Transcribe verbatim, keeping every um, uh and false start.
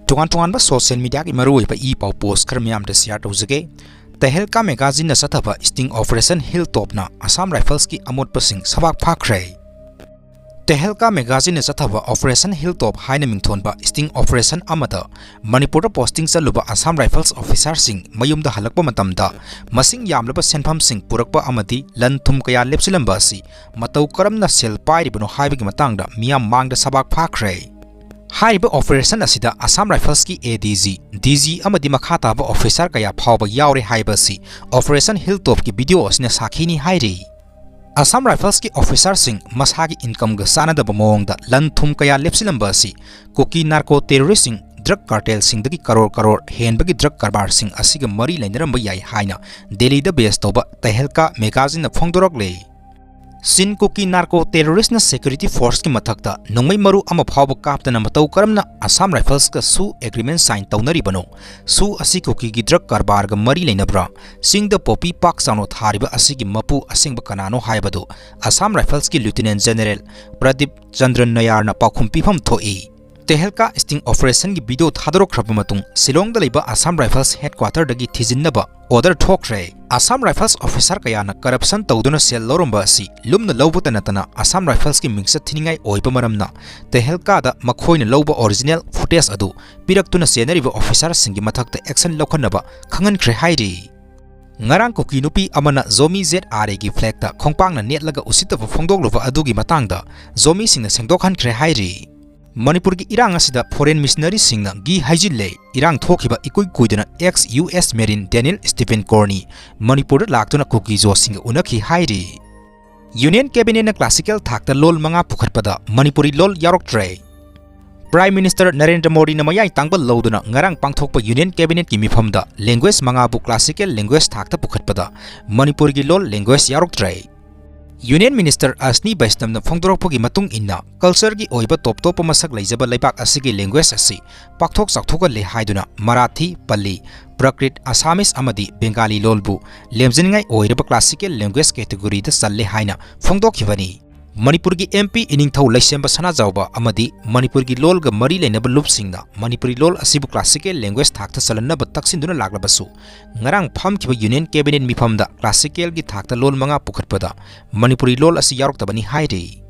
ꯇꯣꯉꯥꯟ ꯇꯣꯉꯥꯟꯕ social mediaꯒꯤ ꯃꯔꯨꯑꯣꯏꯕ ꯏ ꯄꯥꯎ post ꯈꯔ ꯃꯤꯌꯥꯝꯗ share ꯇꯧꯖꯒꯦ꯫ ꯇꯦꯍꯦꯜꯀꯥ magazineꯅ ꯆꯠꯊꯕ Sting operationꯒꯤ ꯍꯤꯜ ꯇꯣꯞꯅ ꯑꯁꯥꯝ ꯔꯥꯏꯐꯜꯁꯀꯤ ꯑꯃꯣꯠꯄꯁꯤꯡ ꯁꯕꯥꯛ ꯐꯥꯈ꯭ꯔꯦ꯫ ꯇꯦꯍꯦꯜꯀꯥ magazineꯅ ꯆꯠꯊꯕ Operation Hilltop ꯍꯥꯏꯅ ꯃꯤꯡꯊꯣꯟꯕ Sting operation ꯑꯃꯗ ꯃꯅꯤꯄꯨꯔꯗ posting ꯆꯠꯂꯨꯕ ꯑꯁꯥꯝ ꯔꯥꯏꯐꯜꯁ officerꯁꯤꯡ ꯃꯌꯨꯝꯗ ꯍꯜꯂꯛꯄ ꯃꯇꯝꯗ ꯃꯁꯤꯡ ꯌꯥꯝꯂꯕ ꯁꯦꯟꯐꯝꯁꯤꯡ ꯄꯨꯔꯛꯄ ꯑꯃꯗꯤ ꯂꯟ ꯊꯨꯝ ꯀꯌꯥ ꯂꯦꯞꯁꯤꯜꯂꯝꯕ ꯑꯁꯤ ꯃꯇꯧ ꯀꯔꯝꯅ ꯁꯦꯜ ꯄꯥꯏꯔꯤꯕꯅꯣ ꯍꯥꯏꯕꯒꯤ ꯃꯇꯥꯡꯗ ꯃꯤꯌꯥꯝ ꯃꯥꯡꯗ ꯁꯕꯥꯛ ꯐꯥꯈ꯭ꯔꯦ꯫ ꯍꯥꯏꯔꯤꯕ operation ꯑꯁꯤꯗ ꯑꯁꯥꯝ ꯔꯥꯏꯐꯜꯁꯀꯤ ADG, DG ꯑꯃꯗꯤ ꯃꯈꯥ ꯇꯥꯕ officer ꯀꯌꯥ ꯐꯥꯎꯕ ꯌꯥꯎꯔꯦ ꯍꯥꯏꯕ ꯑꯁꯤ Operation Hilltopꯀꯤ video ꯑꯁꯤꯅ ꯁꯥꯈꯤꯅꯤ ꯍꯥꯏꯔꯤ꯫ ꯑꯁꯥꯝ ꯔꯥꯏꯐꯜꯁꯀꯤ officerꯁꯤꯡ ꯃꯁꯥꯒꯤ incomeꯒ ꯆꯥꯟꯅꯗꯕ ꯃꯑꯣꯡꯗ ꯂꯟ ꯊꯨꯝ ꯀꯌꯥ ꯂꯦꯞꯁꯤꯜꯂꯝꯕ ꯑꯁꯤ ꯀꯨꯀꯤ narco terroristꯁꯤꯡ, drug cartelꯁꯤꯡꯗꯒꯤ crore crore ꯍꯦꯟꯕꯒꯤ drug ꯀꯔꯕꯥꯔꯁꯤꯡ ꯑꯁꯤꯒ ꯃꯔꯤ ꯂꯩꯅꯔꯝꯕ ꯌꯥꯏ ꯍꯥꯏꯅ ꯗꯦꯜꯂꯤꯗ base ꯇꯧꯕ ꯇꯦꯍꯦꯜꯀꯥ magazineꯅ ꯐꯣꯡꯗꯣꯔꯛꯂꯦ꯫ ꯆꯤꯟ ꯀꯨꯀꯤ narco terroristꯅ security forceꯀꯤ ꯃꯊꯛꯇ ꯅꯣꯡꯃꯩ ꯃꯔꯨ ꯑꯃ ꯐꯥꯎꯕ ꯀꯥꯞꯇꯅ ꯃꯇꯧ ꯀꯔꯝꯅ Assam ꯔꯥꯏꯐꯜꯁꯀ SoO agreement sign ꯇꯧꯅꯔꯤꯕꯅꯣ? SoO ꯑꯁꯤ ꯀꯨꯀꯤꯒꯤ drug ꯀꯔꯕꯥꯔꯒ ꯃꯔꯤ ꯂꯩꯅꯕ꯭ꯔꯥ? ꯆꯤꯡꯗ ꯄꯣꯄꯤ ꯄꯥꯛ ꯆꯥꯎꯅ ꯊꯥꯔꯤꯕ ꯑꯁꯤꯒꯤ ꯃꯄꯨ ꯑꯁꯦꯡꯕ ꯀꯅꯥꯅꯣ ꯍꯥꯏꯕꯗꯨ ꯑꯁꯥꯝ ꯔꯥꯏꯐꯜꯁꯀꯤ Lieutenant General ꯄ꯭ꯔꯗꯤꯞ ꯆꯟꯗ꯭ꯔ ꯅꯌꯥꯔꯅ ꯄꯥꯎꯈꯨꯝ ꯄꯤꯐꯝ ꯊꯣꯛꯏ꯫ ꯇꯦꯍꯦꯜꯀꯥ Sting operationꯒꯤ video ꯊꯥꯗꯣꯔꯛꯈ꯭ꯔꯕ ꯃꯇꯨꯡ ꯁꯤꯂꯣꯡꯗ ꯂꯩꯕ ꯑꯁꯥꯝ ꯔꯥꯏꯐꯜꯁ headquarterꯗꯒꯤ ꯊꯤꯖꯤꯟꯅꯕ order ꯊꯣꯛꯈ꯭ꯔꯦ꯫ ꯑꯁꯥꯝ ꯔꯥꯏꯐꯜꯁ officer ꯀꯌꯥꯅ corruption ꯇꯧꯗꯨꯅ ꯁꯦꯜ ꯂꯧꯔꯝꯕ ꯑꯁꯤ ꯂꯨꯝꯅ ꯂꯧꯕꯇ ꯅꯠꯇꯅ ꯑꯁꯥꯝ ꯔꯥꯏꯐꯜꯁꯀꯤ ꯃꯤꯡꯆꯠ ꯊꯤꯅꯤꯡꯉꯥꯏ ꯑꯣꯏꯕ ꯃꯔꯝꯅ ꯇꯦꯍꯦꯜꯀꯥꯗ ꯃꯈꯣꯏꯅ ꯂꯧꯕ original footage ꯑꯗꯨ ꯄꯤꯔꯛꯇꯨꯅ ꯆꯦꯟꯅꯔꯤꯕ officerꯁꯤꯡꯒꯤ ꯃꯊꯛꯇ action ꯂꯧꯈꯠꯅꯕ ꯈꯪꯍꯟꯈ꯭ꯔꯦ ꯍꯥꯏꯔꯤ꯫ ꯉꯔꯥꯡ ꯀꯨꯀꯤ ꯅꯨꯄꯤ ꯑꯃꯅ ꯖꯣꯃꯤ ZRAꯒꯤ flagꯇ ꯈꯣꯡꯄꯥꯛꯅ ꯅꯦꯠꯂꯒ ꯎꯁꯤꯠꯇꯕ ꯐꯣꯡꯗꯣꯛꯂꯨꯕ ꯑꯗꯨꯒꯤ ꯃꯇꯥꯡꯗ ꯖꯣꯃꯤꯁꯤꯡꯅ ꯁꯦꯡꯗꯣꯛꯍꯟꯈ꯭ꯔꯦ ꯍꯥꯏꯔꯤ꯫ ꯃꯅꯤꯄꯨꯔꯒꯤ ꯏꯔꯥꯡ ꯑꯁꯤꯗ foreign missionaryꯁꯤꯡꯅ ꯘꯤ ꯍꯩꯖꯤꯜꯂꯦ꯫ ꯏꯔꯥꯡ ꯊꯣꯛꯈꯤꯕ ꯏꯀꯨꯏ ꯀꯨꯏꯗꯅ ex US Marine Daniel Stephen Corney ꯃꯅꯤꯄꯨꯔꯗ ꯂꯥꯛꯇꯨꯅ ꯀꯨꯀꯤ ꯖꯣꯁꯤꯡꯒ ꯎꯅꯈꯤ ꯍꯥꯏꯔꯤ꯫ Union Cabinetꯅ classical ꯊꯥꯛꯇ ꯂꯣꯜ ꯃꯉꯥ ꯄꯨꯈꯠꯄꯗ ꯃꯅꯤꯄꯨꯔꯤ ꯂꯣꯜ ꯌꯥꯎꯔꯛꯇ꯭ꯔꯦ꯫ Prime Minister ꯅꯔꯦꯟꯗ꯭ꯔ ꯃꯣꯗꯤꯅ ꯃꯌꯥꯏ ꯇꯥꯡꯕ ꯂꯧꯗꯨꯅ ꯉꯔꯥꯡ ꯄꯥꯡꯊꯣꯛꯄ Union Cabinetꯀꯤ ꯃꯤꯐꯝꯗ language ꯃꯉꯥꯕꯨ classical language ꯊꯥꯛꯇ ꯄꯨꯈꯠꯄꯗ ꯃꯅꯤꯄꯨꯔꯒꯤ ꯂꯣꯜ language ꯌꯥꯎꯔꯛꯇ꯭ꯔꯦ꯫ Union Minister ꯑꯁꯅꯤ ꯕꯩꯁꯅꯝꯅ ꯐꯣꯡꯗꯣꯔꯛꯄꯒꯤ ꯃꯇꯨꯡ ꯏꯟꯅ, cultureꯒꯤ ꯑꯣꯏꯕ ꯇꯣꯞ ꯇꯣꯞꯄ ꯃꯁꯛ ꯂꯩꯖꯕ ꯂꯩꯕꯥꯛ ꯑꯁꯤꯒꯤ language ꯑꯁꯤ ꯄꯥꯛꯊꯣꯛ ꯆꯥꯎꯊꯣꯛꯍꯜꯂꯦ ꯍꯥꯏꯗꯨꯅ ꯃꯔꯥꯊꯤ, ꯄꯜꯂꯤ, ꯄ꯭ꯔꯀ꯭ꯔꯤꯠ, ꯑꯁꯥꯃꯤꯁ ꯑꯃꯗꯤ ꯕꯦꯡꯒꯥꯂꯤ ꯂꯣꯜꯕꯨ ꯂꯦꯝꯖꯅꯤꯡꯉꯥꯏ ꯑꯣꯏꯔꯕ classical language categoryꯗ ꯆꯜꯂꯦ ꯍꯥꯏꯅ ꯐꯣꯡꯗꯣꯛꯈꯤꯕꯅꯤ꯫ ꯃꯅꯤꯄꯨꯔꯒꯤ ꯑꯦꯝ ꯄꯤ ꯏꯅꯤꯡꯊꯧ ꯂꯩꯁꯦꯝꯕ ꯁꯅꯥꯖꯥꯎꯕ ꯑꯃꯗꯤ ꯃꯅꯤꯄꯨꯔꯒꯤ ꯂꯣꯜꯒ ꯃꯔꯤ ꯂꯩꯅꯕ ꯂꯨꯞꯁꯤꯡꯅ ꯃꯅꯤꯄꯨꯔꯤ ꯂꯣꯜ ꯑꯁꯤꯕꯨ classical language ꯊꯥꯛꯇ ꯆꯜꯍꯟꯅꯕ ꯇꯛꯁꯤꯟꯗꯨꯅ ꯂꯥꯛꯂꯕꯁꯨ, ꯉꯔꯥꯡ ꯐꯝꯈꯤꯕ Union Cabinet ꯃꯤꯐꯝꯗ classicalꯒꯤ ꯊꯥꯛꯇ ꯂꯣꯜ ꯃꯉꯥ ꯄꯨꯈꯠꯄꯗ ꯃꯅꯤꯄꯨꯔꯤ ꯂꯣꯜ ꯑꯁꯤ ꯌꯥꯎꯔꯛꯇꯕꯅꯤ ꯍꯥꯏꯔꯤ꯫